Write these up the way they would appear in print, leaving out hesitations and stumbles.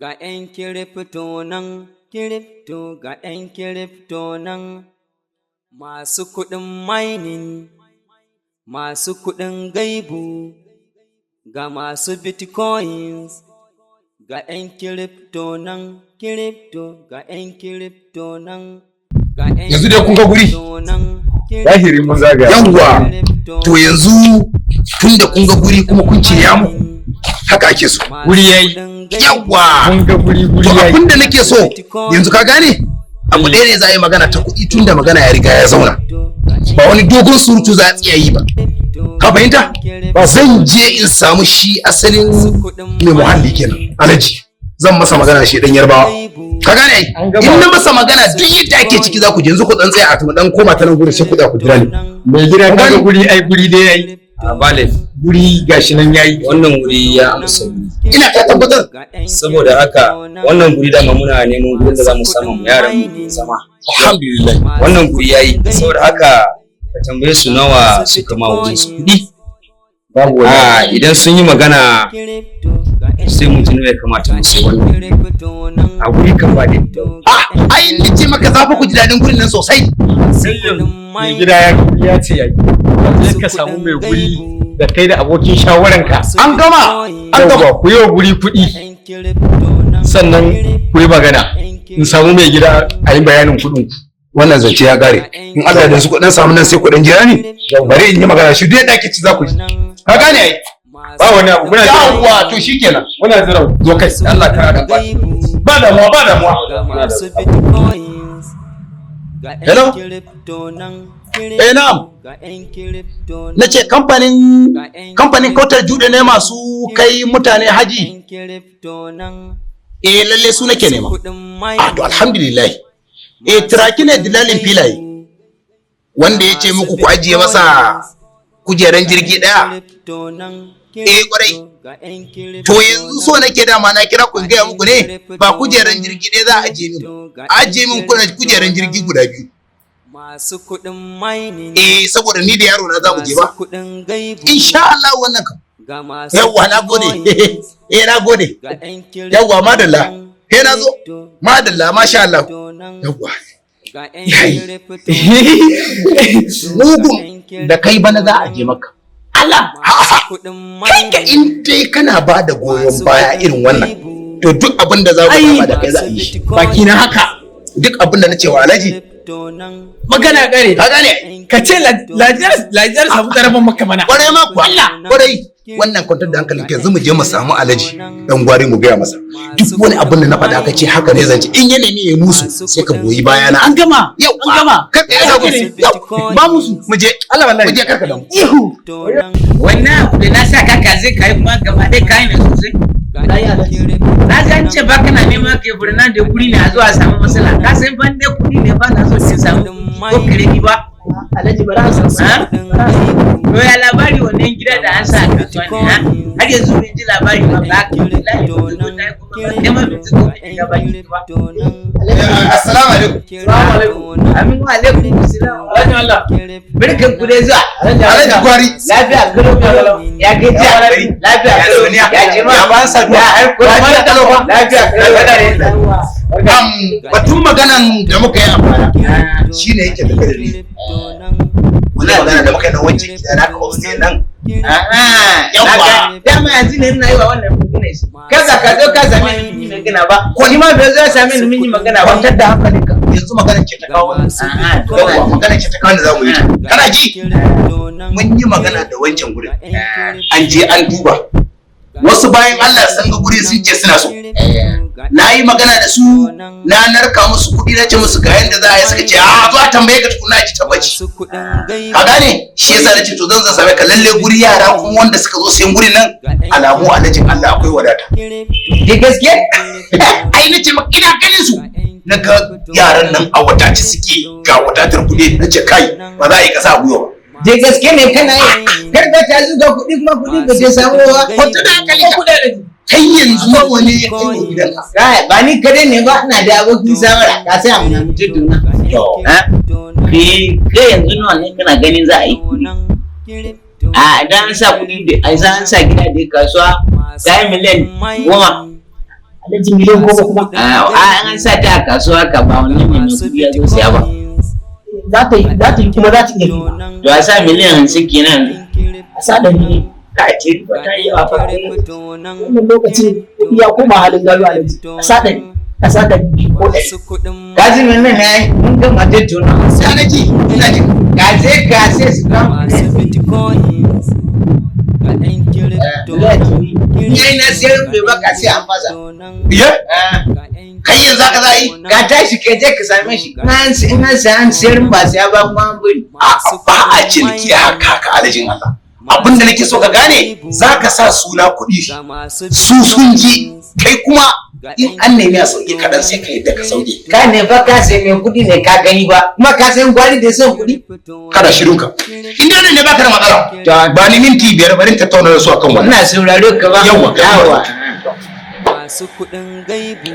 Ga 'yan kirifto nan, kirifto ga 'yan kirifto nan, masu kuɗin mining, masu kuɗin gaibu, ga masu bitcoins, ga 'yan kirifto nan, kirifto ga 'yan kirifto nan, ga 'yan Yanzu dai kun ga guri. kirifto nan, Zahiri mun zagaya. Yawwa, to yanzu tun da kun ga guri kuma kun ce ya muku, haka ake so. Guri yayi. Yawwa. Mun ga guri, guri To yayi. abin da nake so yanzu, ka gane, abu ɗaya ne za a yi magana ta kuɗi, tun da magana ya riga ya zauna. Ba wani dogon surutu za a tsaya yi ba. Ka fahimta? Zan je in samu shi asalin mai muhalli kenan, Alhaji. Zan masa magana, shi ɗan Yarbawa. Ka gane ai? An gama. In na masa magana, duk yadda ake ciki za ku je. Yanzu ku ɗan tsaya a tuma ɗan koma ta nan gurin, sai ku tsaya ku jira ni. Mai gida, ka ga Gani? guri ai, guri dai yayi. A bale. Guri gashi nan yayi. Wannan wuri ya amsa wuri. Ina ka tabbatar. Saboda haka wannan guri dama muna neman gurin da za mu samu mu yaran mu zama. Alhamdulillah. Wannan guri yayi. Saboda haka ka tambaye su nawa suka ma wurin su kuɗi. Babu wani. A idan sun yi magana, sai mu ji nawa ya kamata mu sai wannan. A guri kan ba dai. Ah, ai ni ce maka za fa ku ji daɗin gurin nan sosai. Sai yanzu mai gida ya guri ya ce yayi. Sai ka samu mai guri da kai da abokin shawaranka. An gama. An gama. Yawwa, ku yi wa guri kuɗi, sannan ku yi magana. In samu mai gida a yi bayanin kuɗin ku. Wannan zance ya gare. In Allah da su ku dan samu nan, sai ku dan jira ni. Bari in yi magana shi, duk yadda ake ci za ku ji. Ka gane ai? Ba wani abu, muna jiran. Yawwa, to shikenan. Muna jiran. Zo kai, Allah ka dan ba. Ba damuwa, ba damuwa. Ga masu bitcoins, ga 'yan Hello? kirifto nan, Eh, na'am. ga 'yan kirifto nan, Na ce kamfanin ga 'yan kamfanin Kautar Jude ne masu kai mutane haji. 'yan kirifto nan, Eh, lalle su nake nema. kuɗin Ah, to alhamdulillah. Eh, Turaki ne dilalin filaye. Wanda ya ce muku ku ajiye masa kujeran jirgi ɗaya. Eh, kwarai. To yanzu so nake, dama na kira ku in gaya muku ne, ba kujeran jirgi ɗaya za a ajiye min ba. A ajiye min kujeran jirgi guda biyu. Masu kuɗin mining, Eh, saboda ni da yaro na za mu je ba. masu kuɗin gaibu, Insha Allah wannan kam. ga masu Yawwa, na gode. bitcoins, Eh, na gode. ga 'yan Yawwa, madalla. Eh, na zo. Madalla, masha Allah. nan, Yawwa. ga 'yan Yayi. kirifto, Mugun da kai bana za a je maka. Allah. kuɗin Kai ka in dai kana ba da goyon baya irin wannan, to duk abin da za ku ba da kai za a yi shi. Baki na haka. Duk abin da na ce wa Alhaji. Magana kare. Ka gane? Ka ce lajiyar samu tarafin maka mana. Kwarai ma kuwa. Kwarai. Wannan kwantar da hankalin ka, yanzu mu je mu samu Alhaji Dan Gwari mu gaya masa. Duk wani abin da na faɗa ka ce haka ne zance. In ya nemi ya musu, sai ka goyi bayana. An gama. Yau. An gama. Kar ka yasa Haka ne. Yau. Ba musu. Mu je. Allah wallahi. Mu je, kar ka damu. Ihu. Wannan abu da na sa kaka zai kai kuma gaba ɗaya kayan ne sosai. Na san ce ba kana neman ke burna da guri ne a zuwa samu matsala. Ka san ban dai kuɗi ne, ba na so in samu ko kiremi ba. Alhaji, bara a samu. Ha? To ya labari wannan gida da an sa a kasuwa ne, ha? Har yanzu bai ji labari ba, ba ka wallahi ba zo ta yi kuma ba kai ma bai ji ko bai ga baki ba. Assalamu alaikum. Assalamu alaikum. Amin wa alaikum assalam. Alhaji Allah. Barkan ku dai zuwa. Alhaji Gwari. Lafiya galo galo. Ya gajiya. Lafiya galo. Ya jama'a. Ya ba saduwa. Ya harkoki. Lafiya kalau ba. Lafiya galo. Batun maganan da muka yi a baya shine yake tafe da ni. Wani magana da muka yi na wancan gida na ka upstairs nan. Aha, Yawwa. dama yanzu ne ina yi wa wannan magana shi. Kaza ka zo ka same ni mun yi magana ba. Ni ma bai zo ya same ni mun yi magana ba. Kwantar da hankalinka. Yanzu maganar ce ta kawo wannan. Aha, to Yawwa, maganar ce ta kawo da za mu yi ta. Kana ji? Mun yi magana da wancan gurin. An je an duba. Wasu bayan Allah sun ga guri sun ce suna so. Na yi magana da su, na narka musu kuɗi, na ce musu ga yanda za a yi, suka ce a zo a tambaye ka tukuna a ji tabbaci. Ka gane? Shi yasa na ce to zan same ka lalle guri, yara kuma wanda suka zo sayan gurin nan, alamu Alhajin Allah akwai wadata. Da gaske? Ai na ce maka ina ganin su. Na ga yaran nan a wadace suke, ga wadatar kuɗi, na ce kai, ba za a yi ƙasa a gwiwa ba. Da gaske ne kana yi. Karka ta zuga kuɗi kuma kuɗi ba ta samu ba. Kwanta da hankali ka. Kai yanzu nawa ne ya kai wa gidanka? Kai, ba ni kadai ne ba, ina da abokin shawara, ka sai abu na mutum tuna. Ha? Kai kai yanzu nawa ne kana ganin za a yi kuɗi? A idan an sa kuɗi da ai an sa gida da kasuwa ta yi 10 miliyan. Alhaji, 10,000,000 kuma? A an sa ta a kasuwa ka ba wani ne mai kuɗi ya zo siya ba. Za ta yi, za ta yi, kuma za ta iya yi ba. To a sa 50,000,000 kenan. A sa 100 ne. Ka ce ba ta yi yawa fa. Wannan lokacin kuɗi ya koma halin gado, Alhaji. A sa 100, a sa 200 ko 100. Ka ji nan ne ai mun gama tattauna. Ya na ji, ina ji. Ka je ka sai su kawo. Ni ai na siyar bai baka sai an fasa. Ye? Kai yanzu haka za a yi? Ka tashi ka je ka same shi. In an siya an siyar, ba siya ba kuma an bari. A ba a ciniki haka haka, alhajin Allah. Abin da nake so ka gane, za ka sa suna kuɗi su sun ji, kai kuma in an nemi a sauke kaɗan sai ka yadda ka sauke. Ka ne fa ka sai mai kuɗi ne ka gani ba, kuma ka san gwari da son kuɗi. Kana shirin ka in dai nan ne baka da matsala, ba ni minti 5, bari in tattauna da su akan wannan. Ina sauraro ka ba. Yawwa. Yawa. Masu kuɗin gaibu.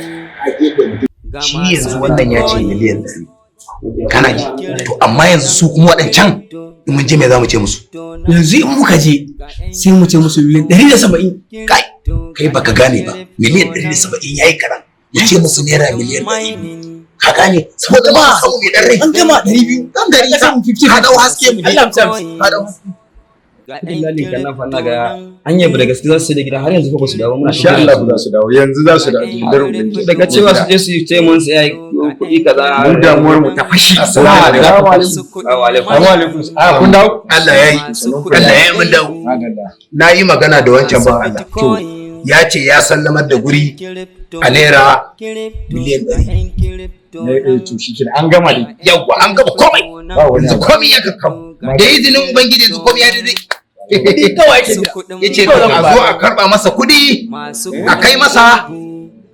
Shi yanzu wannan ya ce 100,000,000, kana ji? To amma yanzu su kuma waɗancan, in mun je me za mu ce musu? Yanzu in muka je sai mu ce musu 170,000,000. Kai, kai baka gane ba, 170,000,000 yayi kaɗan. Mu ce musu naira 100,000,000, ka gane? Saboda ba samu mai ɗan rai. An gama, 200. Ɗan gari ka ka dau haske mu je. Allah mu Ka dau. Dillalin kan nan fa ina ga an yabi da gaske za su sai da gidan, har yanzu fa ba su dawo, muna Insha Allah za su dawo, yanzu za su dawo da Ubangiji. Daga cewa su je su yi ce mun sai kuɗi kaza. Mu damuwar mu ta fashi. Assalamu alaikum. Assalamu alaikum. Ah, kun dawo? Allah ya yi, Allah ya yi, mun dawo. Madalla. Na yi magana da wancan ba Allah ya ce ya sallamar da guri a naira 100,000,000. Ne, eh, to shi kenan an gama dai. Yawwa, an gama komai. Ba wani Yanzu abu. komai ya kakkamu da izinin Ubangiji, yanzu komai ya daidai. Kawai ake jira. Ya ce a zo a karba masa kuɗi, a kai masa,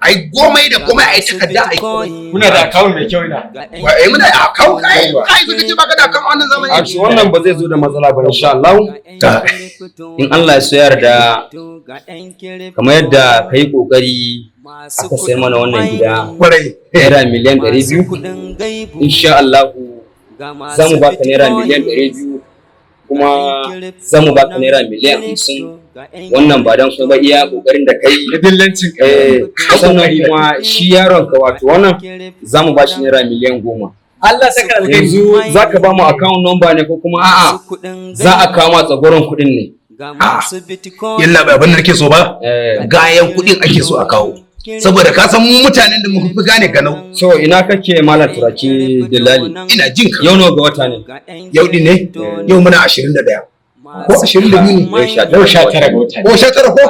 a yi komai da komai, a yi takarda, a yi komai. Kuna da account mai kyau ina. Eh, muna da account. Kai, kai, suka ce baka da account a wannan zamani. A shi wannan ba zai zo da matsala ba insha Allah. In Allah ya so ya yarda, kamar yadda ka yi kokari aka sai mana wannan gida Kwarai. naira 200,000,000, insha Allah za mu baka naira 200,000,000, kuma za mu baka naira 50,000,000. Wannan ba don kuma ba, iya kokarin da kai Na dillancin ka. Eh, sannan kuma shi yaron ka, wato wannan, za mu ba shi naira 10,000,000. Allah saka alkhairi. Yanzu za ka ba mu account number ne ko kuma a'a za a kama tsagoron kuɗin ne? Yalla bai, abin da nake so ba, Eh, gayan kuɗin ake so a kawo, saboda ka san mu mutanen da muka fi gane ganau. So ina kake, Malam Turaki Dillali? Ina jin ka. Yau nawa ga wata ne? Yau din ne, yau muna 21 ko 22 ne? Yau 19 ga wata. Ko 19 ko?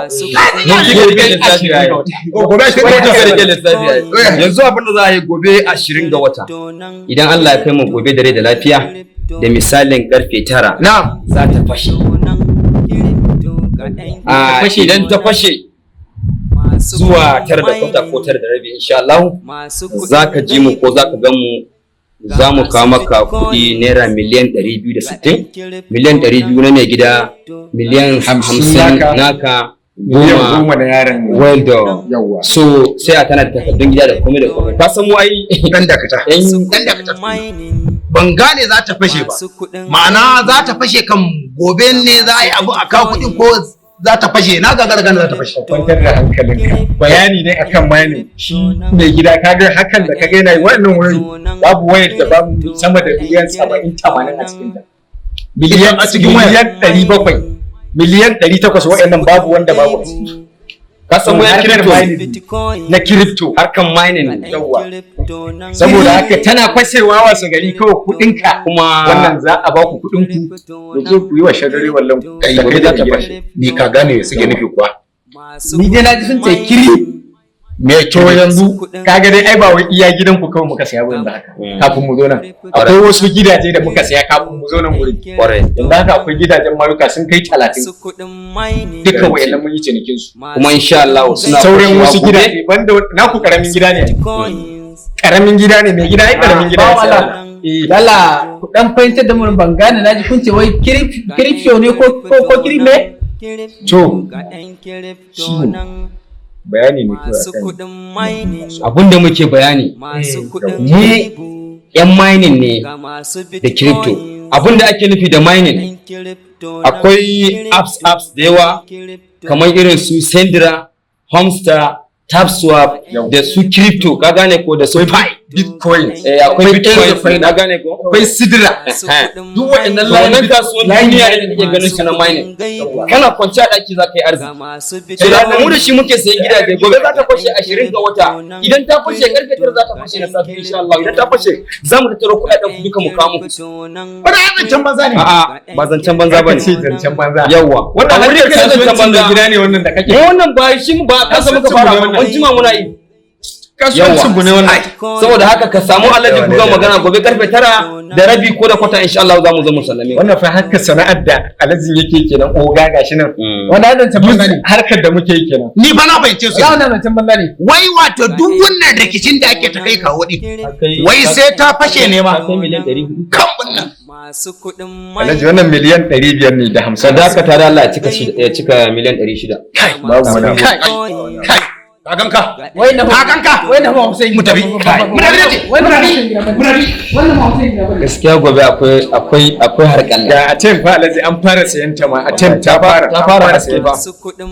Mun fi rike lissafi ai. Ko gobe 20 Mun ga fi wata. rike lissafi ai. Yanzu abin da za a yi, gobe 20 ga wata, idan Allah ya kai mu gobe da rai da lafiya, da misalin karfe 9 Na'am. za ta fashe. A idan ta fashe zuwa 9:15 ko 9:30, insha Allah za ka ji mu ko za ka gan mu, za mu kawo maka kuɗi naira 260,000,000, 200,000,000 na mai gida, 50,000,000 naka, naka, Miliyan goma goma na yaron. Well done. Yawwa. So sai a tana da takardun gida da komai da komai, ka san mu ai. Dan dakata. Yan Dan dakata. Ban gane za ta fashe ba. Ma'ana za ta fashe kan gobe ne za a yi abu a kawo kuɗin, ko za ta fashe? Na gagara gane za ta fashe. Kwantar da hankalinka. Bayani ne akan mining. Shi mai gida kaga hakan da kaga yana yi, wannan wurin babu wayar da babu sama da 70,000,000, 80 a cikin ta. Miliyan A cikin wayar? 700,000,000, 800,000,000, wa'annan babu wanda babu a ciki. Ka san wayan Harkar crypto mining na crypto. Harkan mining. Yawwa. Saboda haka tana fashewa wasu gari kawai kuɗinka kuma wannan za a ba ku kuɗin ku ku je ku yi wa shagare wallan ku. Kai, Da kai gobe da za ta mai gida. fashe. Ni ka gane me suke nufi kuwa? Ni dai na ji sun ce kiri. Me? To yanzu kaga dai ai ba wai iya gidan ku kawai muka saya ba yanzu haka kafin mu zo nan. Akwai wasu gidaje da muka saya kafin mu zo nan wurin. Kwarai. Yanzu haka akwai gidajen mayuka sun kai 30, duka wayannan mun yi cinikin su. Kuma insha Allah suna Sauran fashewa wasu gobe. gidaje banda naku, karamin gida ne. Karamin gida ne mai gida ai, karamin gida ya Bawan saya. Allah. Eh. Lala, ku dan fahimtar da mu, ban gane, na ji kun ce wai crypto ne ko kiri me? To shi bayani ne kawai akan Abinda muke bayani, mu yan mining ne da crypto. Abinda ake nufi da mining, akwai apps da yawa kamar irin su Sendra, Homestar, TapSwap da su crypto, ka gane ko, da su Pi. Bitcoin. Eh, akwai bitcoin, Bitcoin. ka gane ko. Akwai Sidra. Duk waɗannan To wannan layin kasuwar duniya ne da kake ganin shi na mining, kana kwance a ɗaki za ka yi arziki. To da haka mu da shi muke sayan gidaje. Gobe za ta fashe 20 ga wata. Idan ta fashe karfe 9 za ta fashe na safe insha Allah. Idan ta fashe, za mu tattaro kuɗaɗen ku duka mu kawo muku. Wani ai zancen banza ne. A'a, ba zancen banza bane. Ce zancen banza. Yawwa. Wannan Ba wuri harkar kai zancen kasuwancin banza. mai gida ne wannan da kake. Mu wannan ba shi ba kasa muka fara ba, mun jima muna yi. Kasuwancin mu ne wannan. Saboda haka ka samu Alhaji buga magana gobe karfe 9:30 ko da kwata, insha Allah za mu zo mu sallame ku. Wannan fa harkar sana'ar da alhajin yake kenan, oga, gashi nan. Wannan zancen banza ne. Harkar da muke yi kenan. Ni ba na fahimce su. Ya, wannan zancen banza ne. Wai wato duk wannan rikicin da ake ta kai kawo din, wai sai ta fashe ne ma. Kai miliyan 400. Kan wannan. Masu kuɗin Alhaji, wannan miliyan 550. Sadaka ta da Allah ya cika shi, ya cika miliyan 600. Babu wani abu. Kai, kai, ka ganka. Wai na Ka ganka. Wai na ba Hussein. Mu tafi. Mu tafi nace. Wai na ba Hussein gida bane. Wannan ba Hussein gida bane. Gaskiya gobe akwai harƙalla. Ga Atem fa Alhaji, an fara sayan ta ma. Atem ta fara. Ta fara haske sayan fa.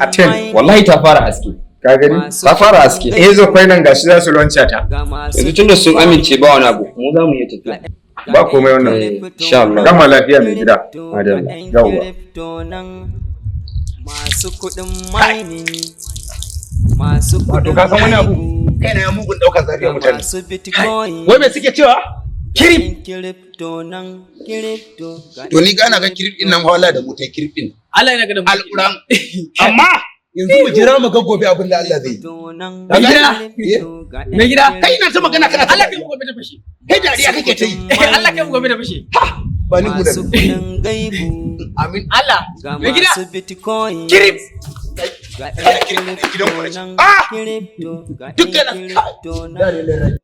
Atem. Wallahi ta fara haske. Ka gani? Ta fara haske. Ezo kwai nan gashi za su launcha ta. Yanzu tunda sun amince ba wani abu, mu za mu iya tafiya. Ba komai wannan. Eh, insha Allah. Gama lafiya mai gida. Madalla. Yawwa. Masu kuɗin mining, masu Wato kuɗin ka san wani abu? Kai na ya mugun daukar zafi a mutane. masu bitcoin. Wai me suke cewa? Kirip. Crypto nan, crypto. To ni gana ga kirip din nan fa, wallahi da mutai kirip din. Allah yana ga da mu. Alquran. Amma yanzu mu jira mu ga gobe abin da Allah zai yi. Mai gida. Mai gida. Kai na ta magana kana ta Allah kai mu gobe da fashi. Kai dariya kake ta yi. Allah kai mu gobe da fashi. Ba ni gudan. Masu kuɗin gaibu. Amin. Allah. Ga Mai gida. masu bitcoin. Kirip. Ga Kai kirip din gidan ku ne. nan, Ah! crypto, ga Duk yana- crypto nan.